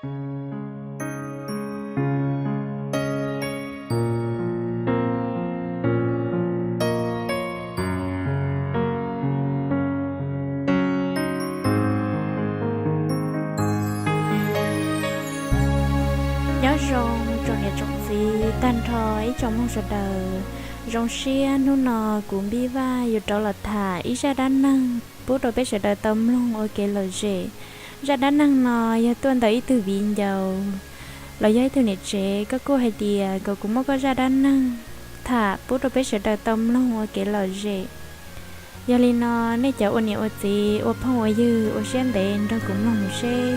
Nyob zoo tsoom niam tsoom txiv tag nrho ib tsoom mloog sawv daws. Zoo siab hnub no kuv Npij Vaj yuav rov los tham ib zaj dab neeg pub rau peb sawv daws tau mloog ua kev lom zem. Zaj dab neeg no yog tuaj ntawm ib tug viv ncaus los yog ib tug niam tsev, koj kuj hais tias kom kuv muab koj zaj dab neeg tham pub rau peb sawv daws tau mloog ua kev lom zem. Yog li no, nej cov ua niam ua txiv ua phooj ua ywg ua siab ntev nrog kuv mloog mus seb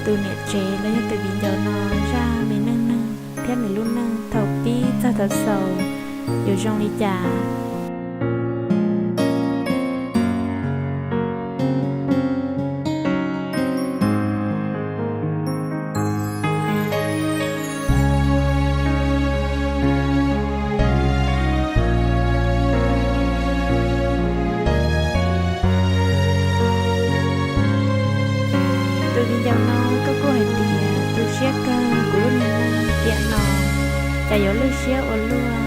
tus niam tsev los yog tus viv ncaus no zaj me neej neeg thiab nws lub neej thaum pib txog thaum xaus yuav zoo li cas. Tus viv ncaus no koj kuj hais tias tu siab kawg kuv lub niag neej tiam no cas yuav lwj siab ua luaj,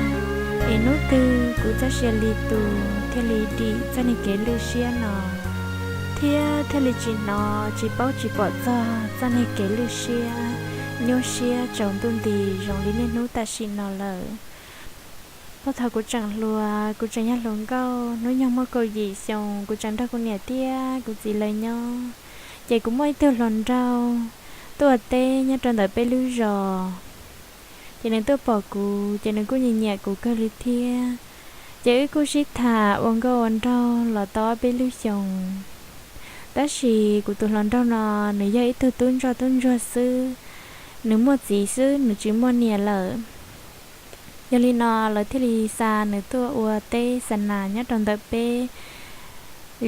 es hnub twg kuv txoj sia li tus thiaj li dim txoj niag kev lwj siab no, thiab thiaj li tsis hnov tsis paub tsis pom txog txoj niag kev lwj siab nyuaj siab tsaus ntuj nti zoo li niaj hnub tam sim no lawm. Puag thaum kuv tseem hluas, kuv tseem yog hluas nkauj, hnub nyoog muaj kaum yim xyoo, kuv tseem nrog kuv niam thiab kuv txiv lawv nyob. Ces kuv muaj ib tug hluas nraug tuaj ua teb nyob rau ntawm peb lub zos. Ces nws tuaj pom kuv ces nws kuj nyiam nyiam kuv kawg li thiab. Ces wb kuj sib tham ua nkauj ua nraug los tau ob peb lub xyoos. Tab sis kuv tus hluas nraug no nws yog ib tug tub ntsoj tub ntsuag xwb, nws muaj txiv xwb nws tsis muaj niam lawm. Yog li no lawv thiaj li xa nws tuaj ua teb xa nas nyob rau ntawm peb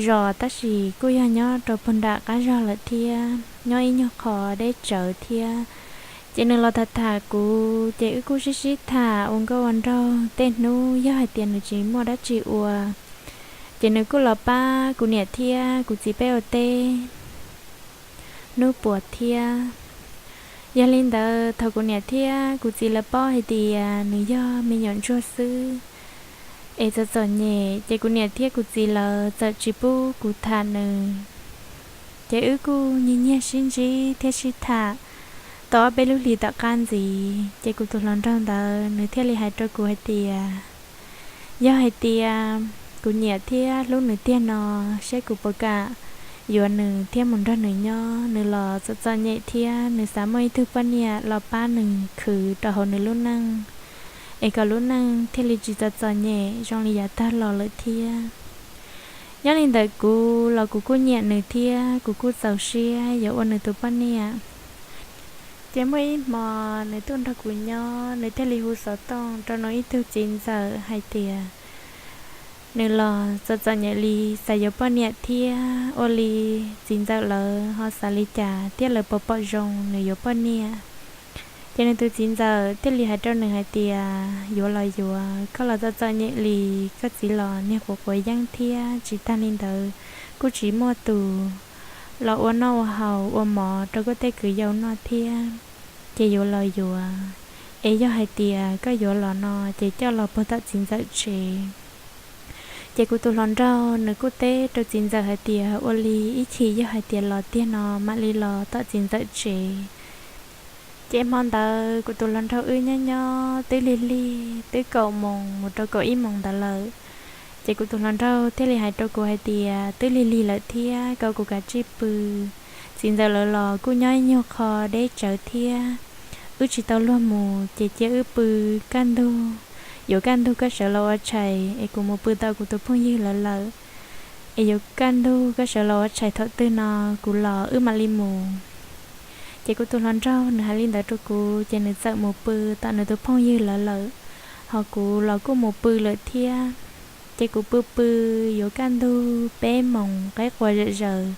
zos, tab sis kuj yog nyob rau puag nram qab zog lawm thiab, nyob ib nyuag qho deb tsawv thiab. Ces nws los tham tham kuv, ces wb kuj sib sib tham ua nkauj ua nraug, tej hnub yog hais tias nws tsis muaj dab tsi ua, ces nws kuj los pab kuv niam thiab kuv txiv peb ua teb hnub puas thiab. Yog li ntawd thaum kuv niam thiab kuv txiv lawv paub hais tias nws yog me nyuam ntsuag xwb es txom txom nyem, ces kuv niam thiab kuv txiv lawv txawm tsis pub kuv tham nws. Ces wb kuj nyiag nyiag sib ntsib thiab sib tham tau ob peb lub hlis tom qab ntxiv, ces kuv tus hluas nraug ntawd nws thiaj li hais rau kuv hais tias yog hais tias kuv nyiam thiab hlub nws tiag no, seb kuv puas kam yuav nws thiab mus nrog nws nyob. Nws los txom txom nyem thiab nws xav muaj ib tug poj niam los pab nws khwv rau hauv nws lub neej, es kom lub neej thiaj li tsis txom txom nyem zoo li yav tag los lawm thiab. Nyob li ntawm kuv los kuv kuj nyiam nws thiab kuv kuj txaus siab yuav ua nws tus poj niam. Ces muaj ib hmo nws tuaj nrog kuv nyob, nws thiaj li hu xov tooj rau nws ib tug txiv ntxawm hais tias nws los txom txom nyem li xav yuav poj niam thiab, ua li txiv ntxawm lawv ho xav li cas thiab lawv puas pom zoo nws yuav poj niam. Ces nws tus txiv ntxawm thiaj li hais rau nws hais tias yuav los yuav, koj los txom txom nyem li, koj txiv los niag quav quav yeeb thiab, tsis tag li ntawd kuj tsis muaj tus los ua noj ua haus ua mov rau koj tej kwv yau noj thiab. Ces yuav los yuav, es yog hais tias koj yuav los no ces coj los puag tom txiv ntxawm tsev. Ces kuv tus hluas nraug nws kuj teb rau txiv ntxawm hais tias ua li ib chim yog hais tias los tiag no mam li los tom txiv ntxawm tsev. Ces hmo ntawd kuv tus hluas nraug wb nyob nyob twb lig lig twb kaum moos mus rau kaum ib moos ntawd lawm. Ces kuv tus hluas nraug thiaj li hais rau kuv hais tias twb lig lig lawm thiab kom kuv kav tsij pw, txiv ntxawm lawv los kuj nyob ib nyuag qho deb tsawv thiab, wb tsis tau luag mus ces cia wb pw kaj ntug, yuav kaj ntug koj sawv los ua tshais es kuv mus pw tom kuv tus phooj ywg lawv lawm, es yuav kaj ntug koj sawv los ua tshais thaum twg no kuv los wb mam li mus. Ces kuv tus hluas nraug nws hais li ntawd rau kuv ces nws txawm mus pw tom nws tus phooj ywg lawv lawm, ho kuv los kuj mus pw lawm thiab. Ces kuv pw pw yuav kaj ntug peb moos qaib qua zom zaws,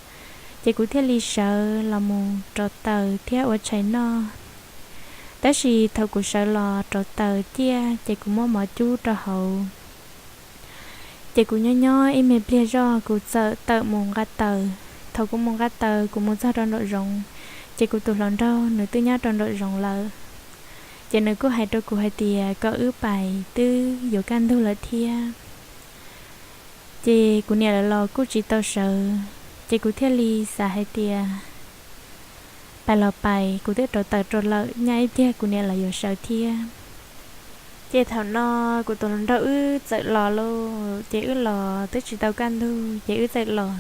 ces kuv thiaj li sawv los mus rauv taws thiab ua tshais noj. Tab sis thaum kuv sawv los rauv taws ciaj ces kuv muab mov cub rau hauv. Ces kuv nyob nyob ib me pliag zoj kuv txawm tawm mus nqa taws. Thaum kuv mus nqa taws kuv mus txog rau nraum zoov, Ces kuv tus hluas nraug nws twb nyob rau nraum zoov lawm, ces nws kuj hais rau kuv hais tias kom wb pais twb yuav kaj ntug lawm thiab. Ces kuv niam lawv los kuj tsis tau sawv, ces kuv thiaj li xav hais tias pais los pais, kuv twb rauv taws rau lawm, nyaj ib pliag kuv niam lawv yuav sawv thiab. Ces thaum no kuv tus hluas nraug wb txawm los lauj, ces wb los twb tsis tau kaj ntug ces wb txawm los.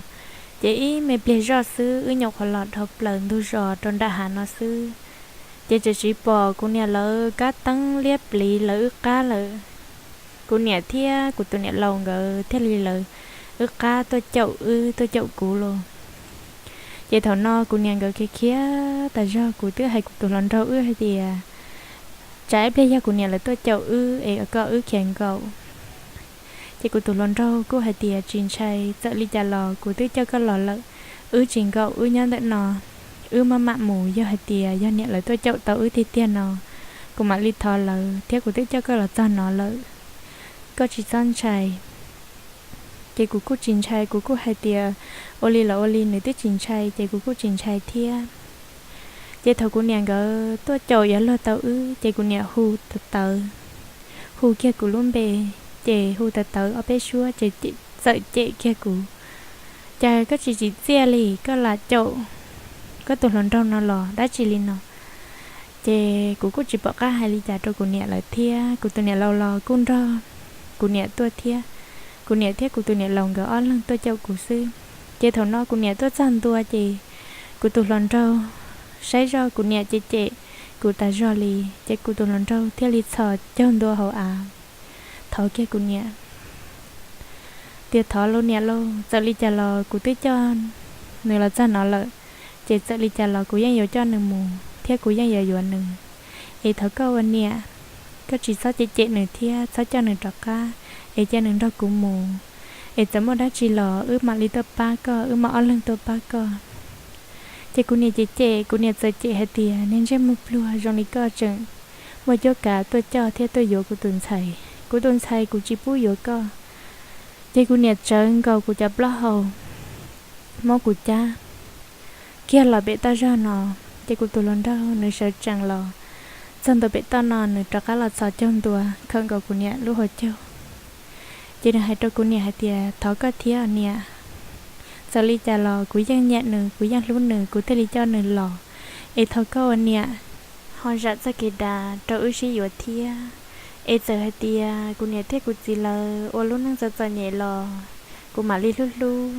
Ces ib me pliag zoj xwb wb nyuam qhuav los dhau plaws ntug zos rau nram hav no xwb, ces tseem tsis pom kuv niam lawv kab teeb liab pliv lawv wb qab lawm. Kuv niam thiab kuv tus niam laus nkawd thiaj li lawv wb qab tuaj caum wb tuaj caum kuv lauj. Ces thaum no kuv niam nkawd khiav khiav tas zog, kuv twb hais kuv tus hluas nraug wb hais tias tsam ib pliag yog kuv niam lawv tuaj caum wb es kom wb khiav nkaum. Ces kuv tus hluas nraug kuj hais tias tsis ntshai, txawm li cas los kuv twb coj koj los lawm, wb tsis nkaum, wb nyob ntawm no, wb maj mam mus, yog hais tias yog niam lawv tuaj caum tau wb tiag tiag no, kuv mam li thov lawv thiab, kuv twb coj koj los txog no lawm, koj tsis txhob ntshai. Ces kuv kuj tsis ntshai, kuv kuj hais tias ua li los ua li, nws twb tsis ntshai ces kuv kuj tsis ntshai thiab. Ces thaum kuv niam nkawd tuaj caum yuav luag tau wb ces kuv niam hu tawv tawv, hu kiag kuv lub npe, ces hu tawv tawv ob peb suab ces txawm cem kiag kuv, cas koj tsis tsim txiaj li, koj lam caum koj tus hluas nraug no los dab tsi li no. Ces kuv kuj tsis pom qab hais li cas rau kuv niam lawv thiab, kuv tus niam laus los kuj nrog kuv niam tuaj thiab. Kuv niam thiab kuv tus niam laus nkawd ob leeg tuaj caum kuv xwb. Ces thaum no kuv niam tuaj txog ntua ces kuv tus hluas nraug saib zoj kuv niam cem cem kuv tas zog li, ces kuv tus hluas nraug thiaj li txhos caug ntua hauv av, thov kiag kuv niam tias thov lauj niam lauj, txawm li cas los kuv twb coj nws los txog no lawm, ces txawm li cas los kuv yeej yuav coj nws mus thiab kuv yeej yuav yuav nws. Es thov koj ua niam, koj tsis txhob cem cem nws thiab txhob coj nws rov qab, es cia nws nrog kuv mus. Es txawm muaj dab tsi los wb mam li tuaj pab koj, wb mam ob leeg tuaj pab koj. Ces kuv niam cem cem, kuv niam txawm cem hais tias niag ntsej muag pluag zoo li koj tseem muaj cuab kav tuaj coj thiab tuaj yuav kuv tus ntxhais. Kuv tus ntxhais kuv tsis pub yuav koj. Ces kuv niam tsawv nkaus kuv cov plaub hau, muab kuv cab kiag los pem toj zog no. Ces kuv tus hluas nraug nws sawv tsees los txog ntua pem toj no, nws rov qab los txhos caug ntua khawm nkaus kuv niam lub hauv caug. Ces nws hais rau kuv niam hais tias thov koj thiab niam, txawm li cas los kuv yeej nyiam nws, kuv yeej hlub nws, kuv thiaj li coj nws los. Es thov koj ua niam ho zam txoj kev dav rau wb sib yuav thiab. Es txawm hais tias kuv niam thiab kuv txiv lawv ua lub neej txom txom nyem los kuv mam li hlub hlub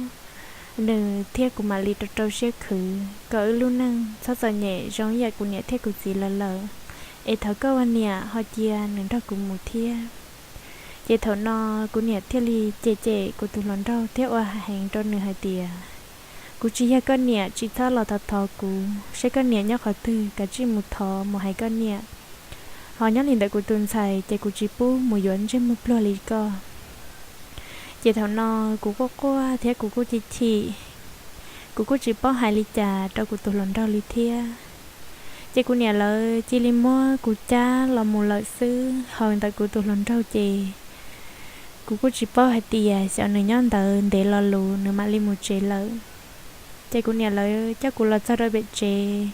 nws thiab kuv mam li rau rau siab khwv kom wb lub neej txhob txom nyem zoo ib yam kuv niam thiab kuv txiv lawv lawm. Es thov koj ua niam ho cia nws nrog kuv mus thiab. Ces thaum no kuv niam thiaj li cem cem kuv tus hluas nraug thiab ua heev rau nws hais tias kuv tsis yog koj niam, tsis txhob los thov thov kuv, saib koj niam nyob qhov twg, kav tsij mus thov mus hais koj niam. Ho nyob li ntawm kuv tus ntxhais ces kuv tsis pub mus yuav ntsej muag pluag li koj. Ces thaum no kuv quaj quaj thiab kuv kuj chim chim, kuv kuj tsis paub hais li cas rau kuv tus hluas nraug li thiab. Ces kuv niam lawv cia li muab kuv cab los mus lawm xwb. Ho ntawm kuv tus hluas nraug ces kuv kuj tsis paub hais tias xyov nws nyob ntawd ntev lo lus nws mam li mus tsev lawm. Ces kuv niam lawv coj kuv los txog rau pem tsev,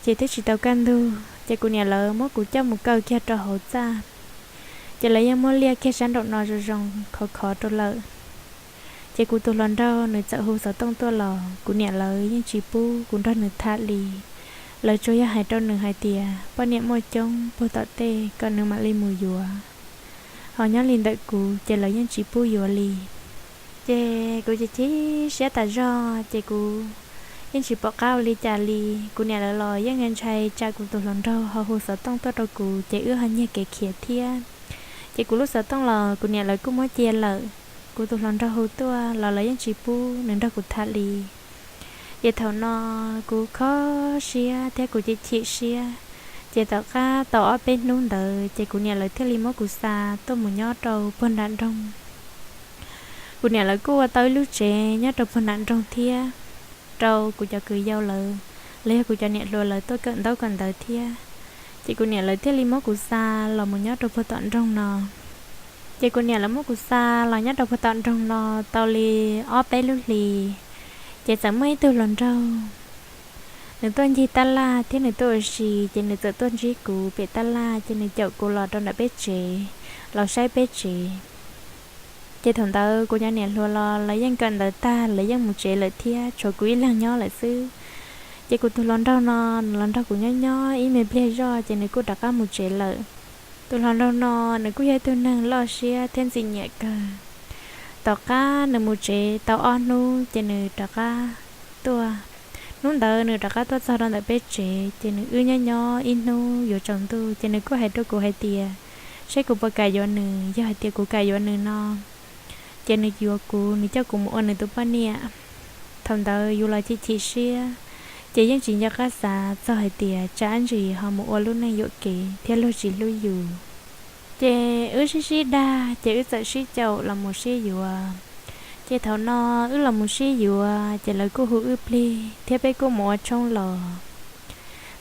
ces twb tsis tau kaj ntug, ces kuv niam lawv muab kuv coj mus kaw kiag rau hauv txaj. Ces lawv yeej muab liaj kiag sab nraum no zoo zoo khov khov rau lawm. Ces kuv tus hluas nraug nws txawm hu xov tooj tuaj los kuv niam lawv yeej tsis pub kuv nrog nws tham li. Lawv tsuas yog hais rau nws hais tias poj niam muaj coob puag tom tej kom nws mam li mus yuav. Ho nyob li ntawm kuv ces lawv yeej tsis pub yuav li. Ces kuv chim chim siab tas zog ces kuv yeej tsis pom qab ua li cas li. Kuv niam lawv los yeej ntshai tsam kuv tus hluas nraug ho hu xov tooj tuaj rau kuv ces wb ho nyiag kev khiav thiab. Ces kuv lub xov tooj los kuv niam lawv kuj muab cia lawm. Kuv tus hluas nraug hu tuaj los lawv yeej tsis pub nws nrog kuv tham li. Ces thaum no kuv kho siab thiab kuv chim chim siab. Ces tom qab tau ob peb hnub ntawd ces kuv niam lawv thiaj li muab kuv xa tuaj mus nyob rau puag nram nroog. Kuv niam lawv kuj ua tau ib lub tsev nyob rau puag nram nroog thiab, rau kuv cov kwv yau lawv, los yog kuv cov niam hluas lawv tuaj kawm ntaub kawm ntawv thiab. Ces kuv niam lawv thiaj li muab kuv xa los mus nyob rau puag tom nroog no. Ces kuv niam lawv muab kuv xa los nyob rau puag tom nroog no tau li ob peb lub hlis, ces txawm muaj ib tug hluas nraug Nws tuaj ncig tab laj thiab nws tuaj ua si, ces nws txawm tuaj ntsib kuv pem tab laj, ces nws caum kuv los rau nram peb tsev, los saib peb tsev. Ces thaum ntawd kuv cov niam hluas los lawv yeej kawm ntawv tag, lawv yeej mus tsev lawm thiab, tshuav kuv ib leeg nyob lawm xwb. Ces kuv tus hluas nraug no, nws los nrog kuv nyob nyob ib me pliag zoj, ces nws kuj rov qab mus tsev lawm. Tus hluas nraug no, nws kuj yog ib tug neeg loj siab thiab ntxim nyiam kawg. Tom qab nws mus tsev tau ob hnub, ces nws rov qab tuaj. Hnub ntawd nws rov qab tuaj txog rau ntawm peb tsev, ces nws wb nyob nyob ib hnub yuav tsaus ntuj, ces nws kuj hais rau kuv hais tias, saib kuv puas kam yuav nws, yog hais tias kuv kam yuav nws no, ces nws yuav kuv, nws coj kuv mus ua nws tus poj niam. Thaum ntawd yus los chim chim siab, ces yeej tsis nco qab xav txog hais tias tsam ntsis ho mus ua lub neej yuam kev thiab luag tsis hlub yus. Ces wb sib sib dag, ces wb txawm sib caum los mus sib yuav. Ces thaum no wb los mus sib yuav, ces lawv kuj hu wb plig thiab peb kuj mus ua tshoob los.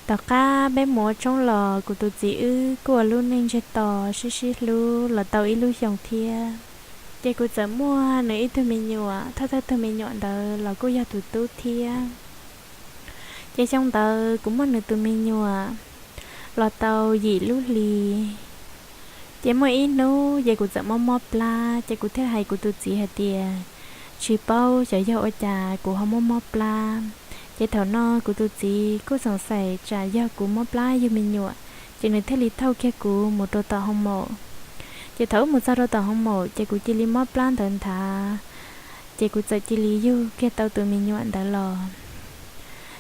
Tom qab peb mus ua tshoob los, kuv tus txiv wb kuj ua lub neej ntsiag to, sib sib hlub los tau ib lub xyoo thiab. Ces kuv txawm muaj nws ib tug me nyuam, thawj thawj tug me nyuam ntawd los kuj yog tus tub thiab. Ces xyoo ntawd kuv muaj nws tus me nyuam los tau yim lub hli. Ces muaj ib hnub ces kuv txawm mob mob plab, ces kuv thiaj hais kuv tus txiv hais tias, tsis paub xyov yog ua cas kuv ho mob mob plab. Ces thaum no kuv tus txiv kuj xoom xaim tsam yog kuv mob plab yug me nyuam, ces nws thiaj li thauj kiag kuv mus rau tom hoo maum. Ces thaum wb mus txog rau tom hoo maum, ces kuv cia li mob plab ntawd nthav, ces kuv txawm cia li yug kiag tau tus me nyuam ntawd los.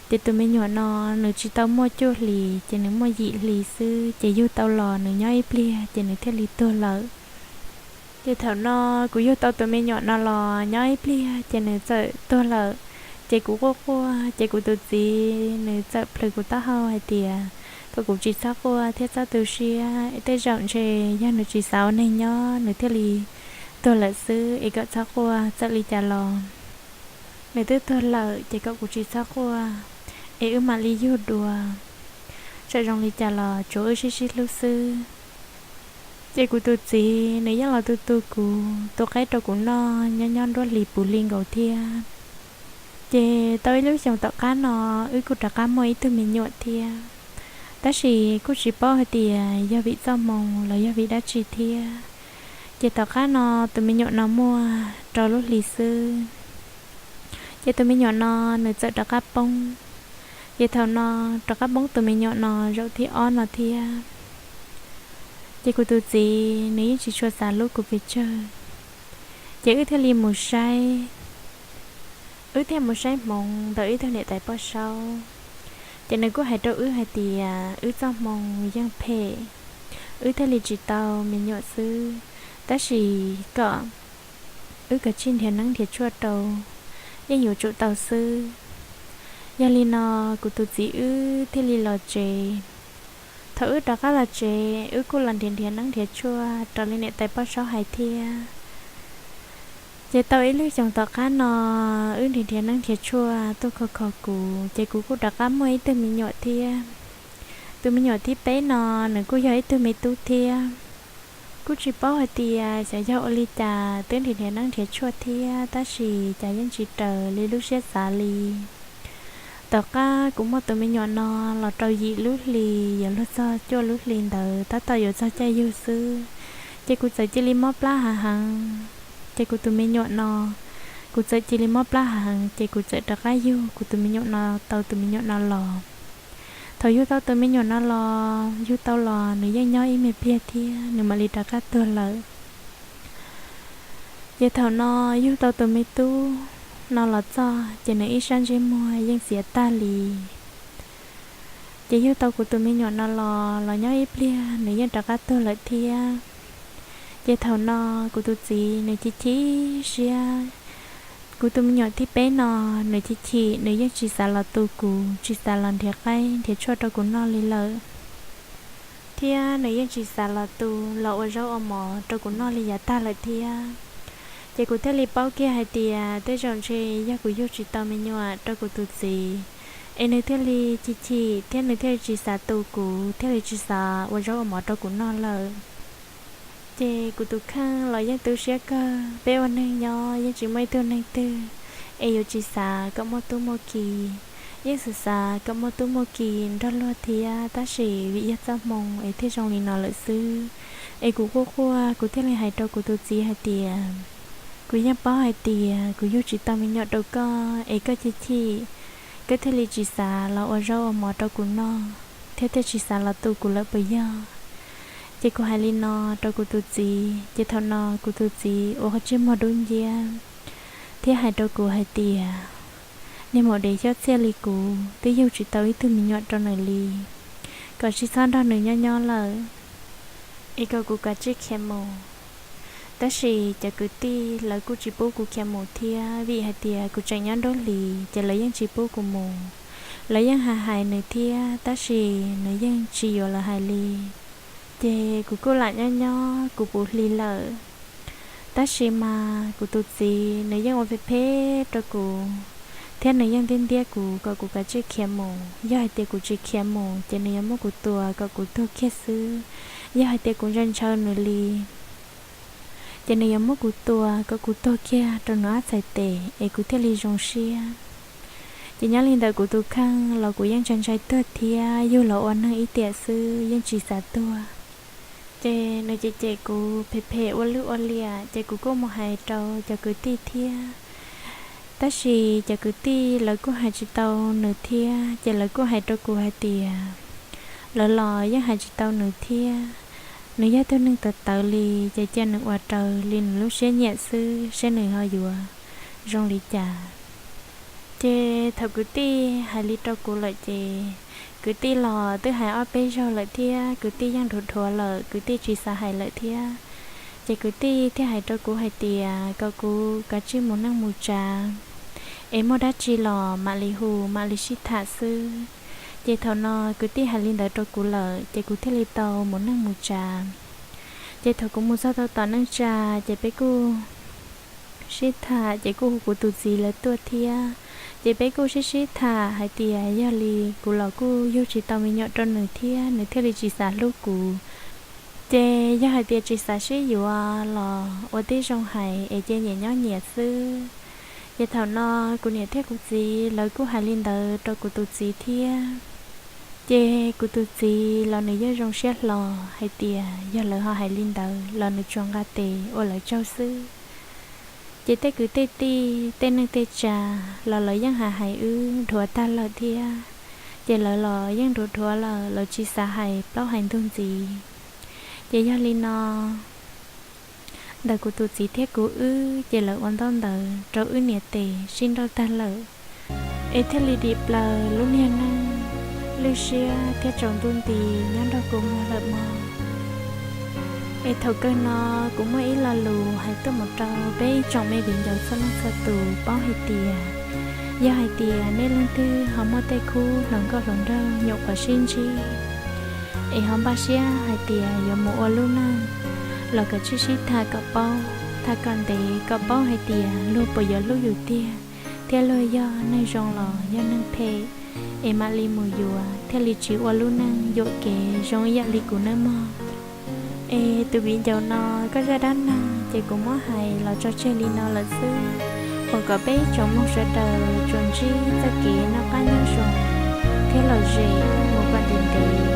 Ces tus me nyuam no nws tsis tau muaj cuaj hlis, ces nws muaj yim hli xwb, ces yug tau los nws nyob ib pliag ces nws thiaj li tuag lawm. Ces thaum no kuv yug tau tus me nyuam no los nyob ib pliag ces nws txawm tuag lawm. Ces kuv quaj quaj, ces kuv tus txiv nws txawm plhws kuv taub hau hais tias kom kuv tsis txhob quaj thiab txhob tu siab, tej zaum ntshe yog nws tsis xav ua neeg nyob nws thiaj li tuag lawm xwb, es kom txhob quaj, txawm li cas los nws twb tuag lawm, ces kom kuv tsis txhob quaj, es wb mam li yug dua. Txawm zoo li cas los tsuav wb sib sib hlub xwb. Ces kuv tus txiv nws yeej los tu tu kuv, tu qaib rau kuv noj nyob nyob nruab hlis puv hli nkaus thiab. Ces tau ib lub xyoos tom qab no, wb kuj rov qab muaj ib tug me nyuam thiab, tab sis kuj tsis paub hais tias yog vim txoj hmoo los yog vim dab tsi thiab. Ces tom qab no tus me nyuam no muaj rau lub hli xwb, ces tus me nyuam no nws txawm rov qab poob. Ces thaum no rov qab poob tus me nyuam no zaum thib ob no thiab. Ces kuv tus txiv nws yeej tsis tshua xav hlub kuv pes tsawg, ces wb thiaj li mus saib, wb thiaj mus saib hmoov ntawm ib tug niam tais poj saub. Ces nws kuj hais rau wb hais tias wb txoj hmoo yeej phem, wb thiaj li tsis tau me nyuam xwb, tab sis kom wb kav tsij nrhiav neeb nrhiav tshuaj rau, yeej yuav tsum tau xwb. Yog li no kuv tus txiv wb thiaj li los tsev. Thaum wb rov qab los tsev, wb kuj los nrhiav nrhiav neeb nrhiav tshuaj raws li niam tais poj saub hais thiab. Ces tau ib lub xyoos tom qab no, wb nrhiav nrhiav neeb nrhiav tshuaj tuaj kho kho kuv, ces kuv kuj rov qab muaj ib tug me nyuam thiab. Tus me nyuam thib peb no, nws kuj yog ib tug me tub thiab. Kuj tsis paub hais tias xyov yog ua li cas twb nrhiav nrhiav neeb nrhiav tshuaj thiab, tab sis cas yeej tsis raws li lub siab xav li. Tom qab kuv muaj tus me nyuam no los rau yim lub hli, yuav luag txog cuaj lub hli ntawd tab tom yuav txog caij yug xwb, ces kuv txawm cia li mob plab hav heev. Ces kuv tus me nyuam no, kuv txawm cia li mob plab hav heev, ces kuv txawm rov qab yug kuv tus me nyuam no tau tus me nyuam no los. Thaum yug tau tus me nyuam no los, yug tau los nws yeej nyob ib me pliag thiab nws mam li rov qab tuag lawm. Ces thaum no yug tau tus me tub no los txog, ces nws ib sab ntsej muag yeej xiav tag li. Ces yug tau kuv tus me nyuam no los, los nyob ib pliag nws yeej rov qab tuag lawm thiab. Ces thaum no kuv tus txiv nws chim chim siab. Kuv tus me nyuam thib peb no, nws chim chim, nws yeej tsis xav los tu kuv, tsis xav los nrhiav qaib nrhiav tshuaj rau kuv noj li lawm, thiab nws yeej tsis xav los tu los ua zaub ua mov rau kuv noj li yav tag lawm thiab. Ces kuv thiaj li paub kiag hais tias tej zaum ntshe yog kuv yug tsis tau me nyuam rau kuv tus txiv, es nws thiaj li chim chim thiab nws thiaj li tsis xav tu kuv, thiaj li tsis xav ua zaub ua mov rau kuv noj lawm. Ces kuv tus kheej los yeej tu siab kawg, peb ua neeg nyob yeej tsis muaj ib tug neeg twg es yuav tsis xav kom muaj tub muaj ki, Yeej xav xav kom muaj tub muaj ki nrog luag thiab, tab sis vim yog txoj hmoo es thiaj zoo li no lawm xwb. Es kuv quaj quaj, kuv thiaj li hais rau kuv tus txiv hais tias, kuv yeej paub hais tias kuv yug tsis tau me nyuam rau koj es koj chim chim, koj thiaj li tsis xav los ua zaub ua mov rau kuv noj thiab thiaj tsis xav los tu kuv lawm puas yog? Ces kuv hais li no rau kuv tus txiv, ces thaum no kuv tus txiv ua qhov ntsej muag dub nciab thiab hais rau kuv hais tias, niag maum dev xyob txiaj li kuv twb yug tsis tau ib tug me nyuam rau nws li, kom tsis txhob nrog nws nyob nyob lawm, es kom kuv kav tsij khiav mus. Tab sis cov kwv tij lawv kuj tsis pub kuv khiav mus thiab, vim hais tias kuv tseem nyob nruab hlis ces lawv yeej tsis pub kuv mus. Lawv yeej hais hais nws thiab, tab sis nws yeej tsis yuav lawv hais li. Ces kuv kuj lam nyob nyob kuv puv hli lawm. Tab sis mas kuv tus txiv nws yeej ua phem phem rau kuv, thiab nws yeej ntiab ntiab kuv kom kuv kav tsij khiav mus. Yog hais tias kuv tsis khiav mus ces nws yuav muab kuv tua kom kuv tuag kiag xwb. Yog hais tias kuv ntshaw ntshaw nws li, ces nws yuav muab kuv tua kom kuv tuag kiag rau nws ob txhais tes es kuv thiaj li zoo siab. Ces nyob li ntawd kuv tus kheej los kuv yeej ntshai ntshai tuag thiab, yug los ua neeg ib tiam xwb yeej tsis xav tuag. Ces nws cem cem kuv phem phem ua lwj ua liam, ces kuv kuj mus hais rau cov kwv tij thiab. Tab sis cov kwv tij lawv kuj hais tsis tau nws thiab, ces lawv kuj hais rau kuv hais tias, lawv los yeej hais tsis tau nws thiab. Nws yog tug neeg tawv tawv li, ces cia nws ua raws li nws lub siab nyiam xwb, saib nws ho yuav zoo li cas. Ces thaum kwv tij hais li rau kuv lawm ces kwv tij los twb hais ob peb zaug lawm thiab, kwv tij yeej dhuav dhuav lawm, kwv tij tsis xav hais lawm thiab. Ces kwv tij thiaj hais rau kuv hais tias kom kuv kav tsij mus neej mus tsav, es muaj dab tsi los mam li hu mam li sib tham xwb. Ces thaum no kwv tij hais li ntawd rau kuv lawm, ces kuv thiaj li tau mus neej mus tsav. Ces thaum kuv mus txog tau tom neej tsa, ces peb kuj sib tham, ces kuj hu kuv tus txiv lawv tuaj thiab. Ces peb kuj sib sib tham hais tias yog li kuv los kuj yug tsis tau me nyuam rau nws thiab, nws thiaj li tsis xav hlub kuv. Ces yog hais tias tsis xav sib yuav los ua tib zoo hais es cia nyias nyob nyias xwb. Ces thaum no kuv niam thiab kuv txiv lawv kuj hais li ntawd rau kuv tus txiv thiab. Ces kuv tus txiv los nws yeej zoo siab hlo hais tias yog lawv ho hais li ntawd los nws tsuas nqa tes ua lawv tsaug xwb. Ces tej kwv tej tij tej neej tej tsa los lawv yeej hais hais wb dhuav tag lawm thiab. Ces lawv los yeej dhuav dhuav lawm, lawv tsis xav hais plaub hais ntug ntxiv. Ces yog li no, ntawm kuv tus txiv thiab kuv wb ces lawv ua ntaub ntawv rau wb niam tes sib nrauj tag lawm, es thiaj li dim plaws lub niag neej lwj siab thiab tsaus ntuj nti nyob nrog kuv mog lawm mog. Es thaum kawg no kuv muaj ib lo lus hais tuaj mus rau peb ib tsoom me viv ncaus txhua leej txhua tus paub hais tias, yog hais tias nej leej twg ho muaj tej khub hluas nkauj hluas nraug nyuam qhuav sib ntsib, es ho npaj siab hais tias yuav mus ua lub neej, los kav tsij sib tham kom paub, tham kom ntev kom paub hais tias luag puas yuav hlub yus tiag, thiab luag yog neeg zoo los yog neeg phem, es mam li mus yuav thiaj li tsis ua lub neej yuam kev zoo ib yam li kuv nawb mog. Es tus viv ncaus no, koj zaj dab neeg ces kuv muab hais los tso tseg li no lawm xwb. Thov kom peb tsoom mloog sawv daws tsuas ntsib txoj kev noj qab nyob zoo thiab lom zem mus kom ntev ntev.